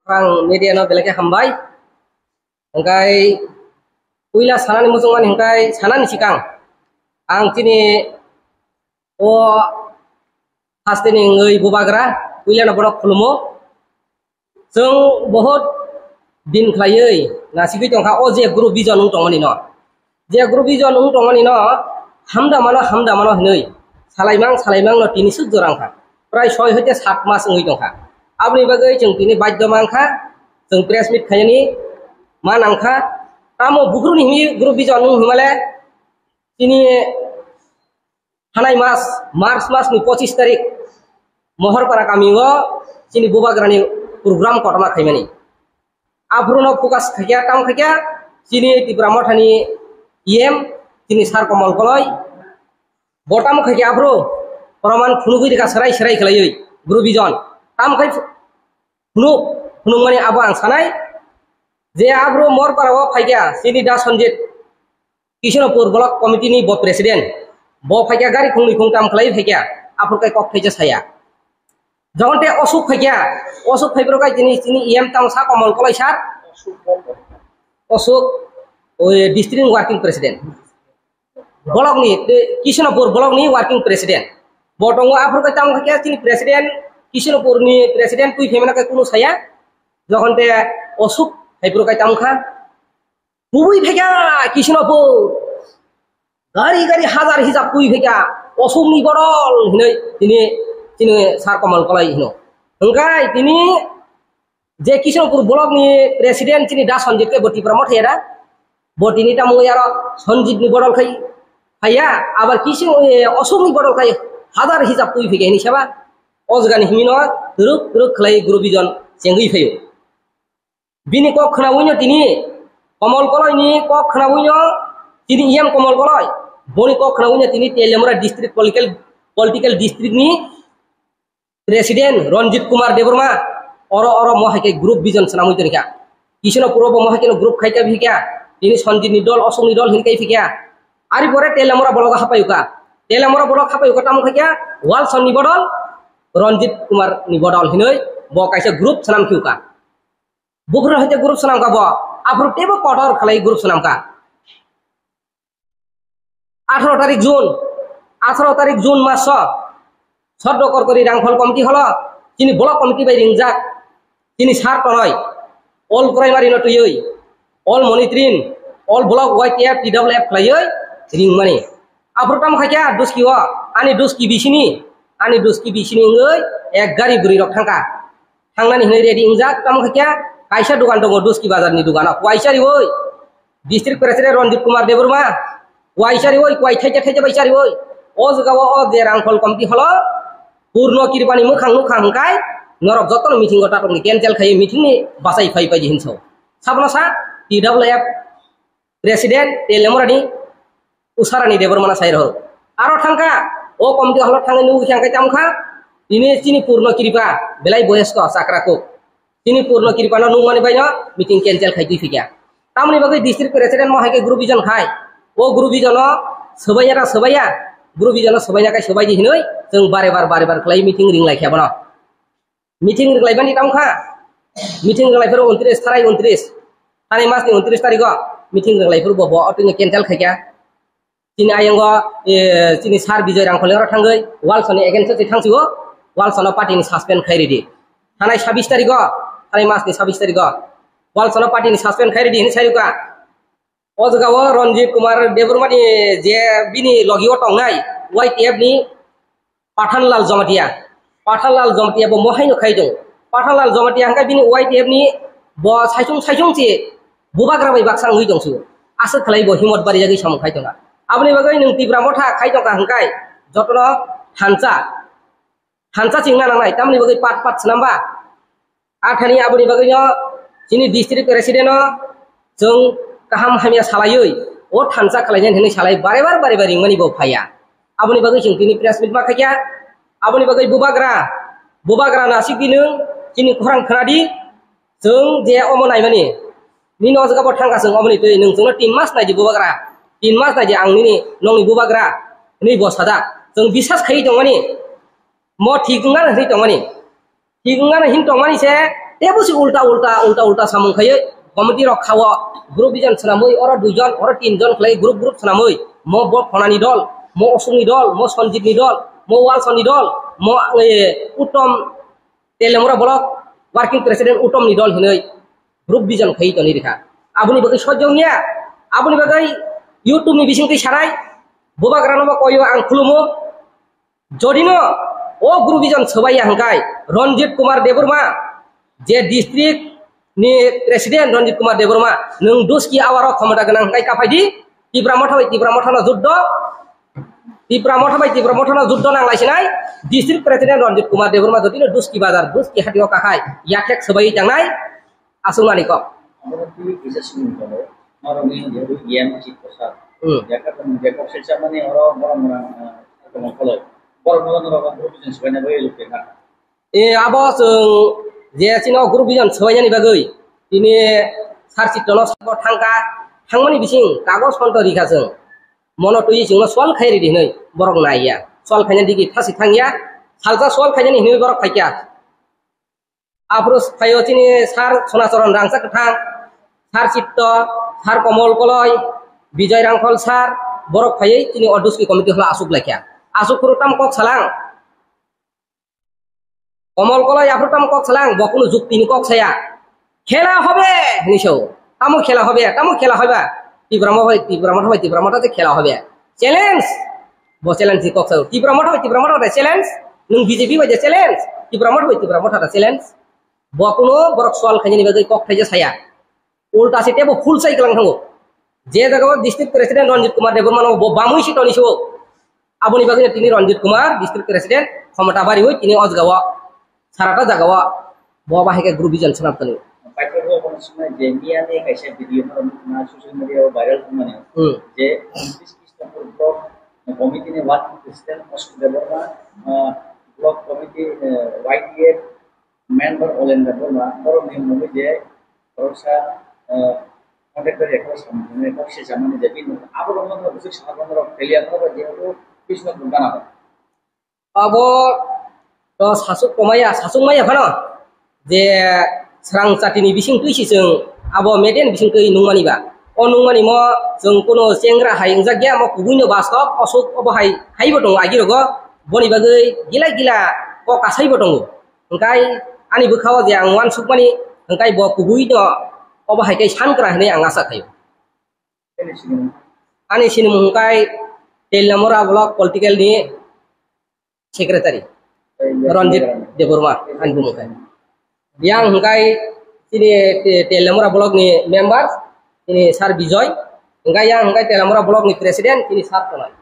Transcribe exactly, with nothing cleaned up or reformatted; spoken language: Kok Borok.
Ang media no belai khe hambai. Hingkai puila sanani muchungmani hingkai sanani sikang ang chini o hasteni wngwi bubagra puila no borok khulumo. Chwng bohot din khlaiwi nasigwi tongkha o je group vision wng tongmani no. Je group vision wng tongmani no hamda mano, hamda mano hinwi salaimang, salaimang no tini swk jora wngkha. Prai soi hoite sat mas wngwi tongkha. Aboni bagwi chwng tini badhyo mankha, chwng press meet khainani ma nangkha. Tamo bukruni himi group vision wng himale tini hanai mas, March mas ni pochis tarik Mohorpara kami o chini bubagrani program kotorma khaimani. Aphuru no focus khaikya, tam khaikya, chini Tipra Mothani E M, chini Sir Komol Koloi, bo tam khaikya aphuru, proman phunugwi rika serai serai khlaiwi, group vision. Tam khai phunuk, phunukmani abo ang sanai, je aphuru Morpara o phaikya, chini Da Sanjit, Kishnopur Block Committee ni bo president, bo phaikya gari khungni khungtam khlai phaikya, aphuru kai kok phaikya saya. Jokhon te Osuk phaikya, Osuk phaiphuru kai chini, chini E M tamo sa Komol Koloi sir, Osuk, o, district working president. Block ni, eh, Kishnopur block ni working president. Bo tongo aphuru kai tamo khe chini president, Kishnopur ni president twi phaimana kai kunu saya. Jokhon te Osuk phaiphuru kai tamo kha. Kubui phaikya Kishnopur. Gari gari hajar hisab twi phaikya. Osuk ni bodol hinwi tini, tini Sir Komol Koloi hino. Hingkai tini je Kishnopur block ni president chini Da Sanjit ke bo Tipra Motha era. Bo tini tamo yaro Sanjit ni bodol khai phaiya. Abar Kishin, eh, Osuk ni bodol khai hajar hisab twi phaikya hini seba. O jaga ni himino ruk ruk khlai group vision chengwi phaio. Bini kok khnawi no tini Komol Koloi ni kok khnawi no tini E M Komol Koloi. Boni kok khnawi no tini Teliamura district political, political district ni president Ranjit Kumar Debbarma. Oro oro mo hai khe group vision swnamwi tongkha. Kisno puro bo mo hai khe no group khaikha bihikha. Tini Sanjit ni dol, Osok ni dol hin kai phikha. Ari pore Teliamura block hapayuka. Teliamura block hapayuka tamo khaikha Walson ni bodol Ranjit Kumar ni bodol hinoi bo kaisa group swnam khiuka. Buphuru hoite group swnamkha bo, aphuru teibo kotor khlai group swnamkha. Atharo tarik June, atharo tarik June maso Soddo Korkori Rangkhol Committee holo chini block committee bai ringjak chini sir tonoi, all primary no twiwi, all monitoring, all block Y T F, T W F khlaiwi ringmani. Aphuru tamo khaikha duski o, ani duski bisini, ani duski bisini wngwi ek gari bwrwi rok thangkha. Thangnani hinwi ready wngjak, tamo khe kya? Kaisa dukan tongo, Duski bazar ni dukano. Kuai chariwi, District President Ranjit Kumar Debbarma, kuai chariwi, kuai thaija thaija bai chariwi. O jaga o, o je Rangkhol Committee holo, Purno Kirpani mwkhang nukha hwnkhe, norok jotono meeting o tatokni cancel khai meeting ni bachai phai phai hinso. Sabno sa, T W F President Teliamura ni Usarani Debbarmano sai rw. Aro thangkha, o committee holo thangwi nugwi khe ang khe tamo kha, tini chini Purno Kripa, belai boyosko chakra kuk. Chini Purno Kripano nukmani baino meeting cancel khai twi phikha. Tamoni bagwi district president mo hai khe group vision khai. O group vision o swbaiya na swbaiya, group vision o swbaina khai swbai di hinwi chwng bare bar bare bar khlai meeting ring lai kha bono. Meeting rwglaibani tamo kha. Meeting rwglaiphuru untris, tharai untris. Thani masni untris tarikho meeting rwglaiphuru bo, bo auto ni cancel khaikha. Chini ayongo, eh, chini sir Bijoy Rangkholi oro thangwi Walsoni against se thangsigo, Walsono party ni suspend khai ridi. Thanai sabis tarikho, thanai masni sabis tarikho Walsono party ni suspend khai ridi hinwi sai rwkha. O jaga o Ranjit Kumar Debbarma ni je bini logi o tongnai Y T F ni Pathanlal Jamatia. Pathanlal Jamatia bo mohaino khai tong. Pathanlal Jamatia hwnkhe bini Y T F ni bo saichung saichung se bubagra bai baksa wngwi tong su. Aswk khlai bo himot bari jagwi samung khai tong. Aboni bagwi nwng Tipra Motha khai tong kha hwnkhe jotono thansa. Thansa chingna nangnai, tamni bagwi pat pat swnamba. Athani aboni bagwi no chini district president no chwng kaham hamya salaiwi o thansa khlainani hinwi salai bare bar bare bar ringmani bo phaiya. Aboni bagwi chwng tini press meet ma khaikha. Aboni bagwi bubagra, bubagra nasik di nwng chini khorang khwnadi. Chwng je omo naimani, nini o jaga bo thangkha chwng omoni twi nwng chwngno tin mas naidi bubagra, tin mas naidi ang nini nongni bubagra hinwi bo sajak. Chwng bisas khaiwi tongmani. Mo thik wngna hinwi tongmani. Thik wngna hin tongmani se Tebo si ulta ulta, ulta ulta samung khaiwi committee rok khao, group bijan swnamwi, oro duijon, oro tinjon khlai group group swnamwi, mo bo Khonani dol, mo Osukni dol, mo Sanjitni dol, mo Walsoni dol, mo, eh, Uttom Telemura block working president Uttomni dol hinwi group bijan khaiwi toni rikha. Aboni bagwi sojong ya, aboni bagwi YouTube ni bisingtwi sarai, bubagrano bo koyo ang khulumo. Jodino o group bijan swbaiya hwnkhe Ranjit Kumar Debbarma, je district ni president Ranjit Kumar Debbarma, nwng duski awaro khomota gwnang hwnkhe kaphai di, Tipra Motha bai Tipra Motha no juddo, Tipra Motha bai Tipra Motha no juddo nanglai sinai, district president Ranjit Kumar Debbarma jodino duski bazar, duski hatio kakhai, yathek swbaiwi tangnai, aswkmani kok. Abo twi kisa swngmung tongo. Norokni jehetu E M chief kosa. Hmm. Jaka tong, je kok se chamani oro borok mwnang, ah, tongmung kholoi. Borok mwnang norok ang group ni swbaina bai luk tengkha. E, abo chwng je chino group bijan swbainani bagwi tini sar chittono sabo thangkha, thangmani bising kagoj phonto rikha chwng. Mono twi chwngno sol khai ridi hinwi borok naiya. Sol khaina digi thasi thangya. Salsa sol khainani hinwi borok phaikya. Aphuru phaio chini sir Sonacharan Rangchak Kwthang, sir Chitto, sir Komol Koloi, Bijoy Rangkhol sir, borok phaiwi chini o duski committee holo aswk laikha. Aswk phuru tamo kok salang. Komol Koloi aphuru tamo kok salang, bo kunu jukti ni kok saya. Khela hobe hinwi sao. Tamo khela hobe, tamo khela hoiba. Tipra Motha bai, Tipra Motha bai, Tipra Motha se khela hobe. Challenge. Bo challenge ni kok sao. Tipra Motha bai, Tipra Motha bai challenge. Nwng B J P bai je challenge. Tipra Motha bai, Tipra Motha bai challenge. Bo kuno borok swal khainani bagwi kok thaija saya. Ulta se tebo full sai kwlang thango. Je jagao district president Ranjit Kumar Debbarma no bo bamwi si toni so. Aboni bagwi tini Ranjit Kumar district president khomota bariwi tini o jagao sarata jagao bo bahai khe group bijan swnam toni. Paithak rok bono swngna je miya ni kaisa video no na social media o viral wngmani. Hmm. Je Krishnapur block committee ni working president Ashok Debbarma, ah, block committee, eh, Y T F member Olendra Debbarma, borok ni mungwi je khoroksa, eh, contractor ya khoroksa mungwi khoroksa jamani je bini abo rok no bwswk saha rok failure no jehetu Krishnapur gana. Abo to sasuk komaya, sasuk maya phano je srang chati ni bising twi si chwng abo media ni bising twi nungmani ba. O nungmani mo chwng kuno chengra hai wngjak ya, mo kubui no bastob, osuk obo hai, haibo tongo agi rogo, boni bagwi gila gila kok kasai bo tongo. Hwnkhe ani bwkhao je ang uansukmani, hwnkhe bo kubui no obo hai khe sankra hinwi ang asa khaio. Ani sinimung hwnkhe Telamura block political ni secretary Ranjit Debbarma ani bumung khe. Yang hwnkhe chini Te-, Telamura block ni member chini sir Bijoy, hwnkhe yang hwnkhe Telamura block ni president chini sir Tonai.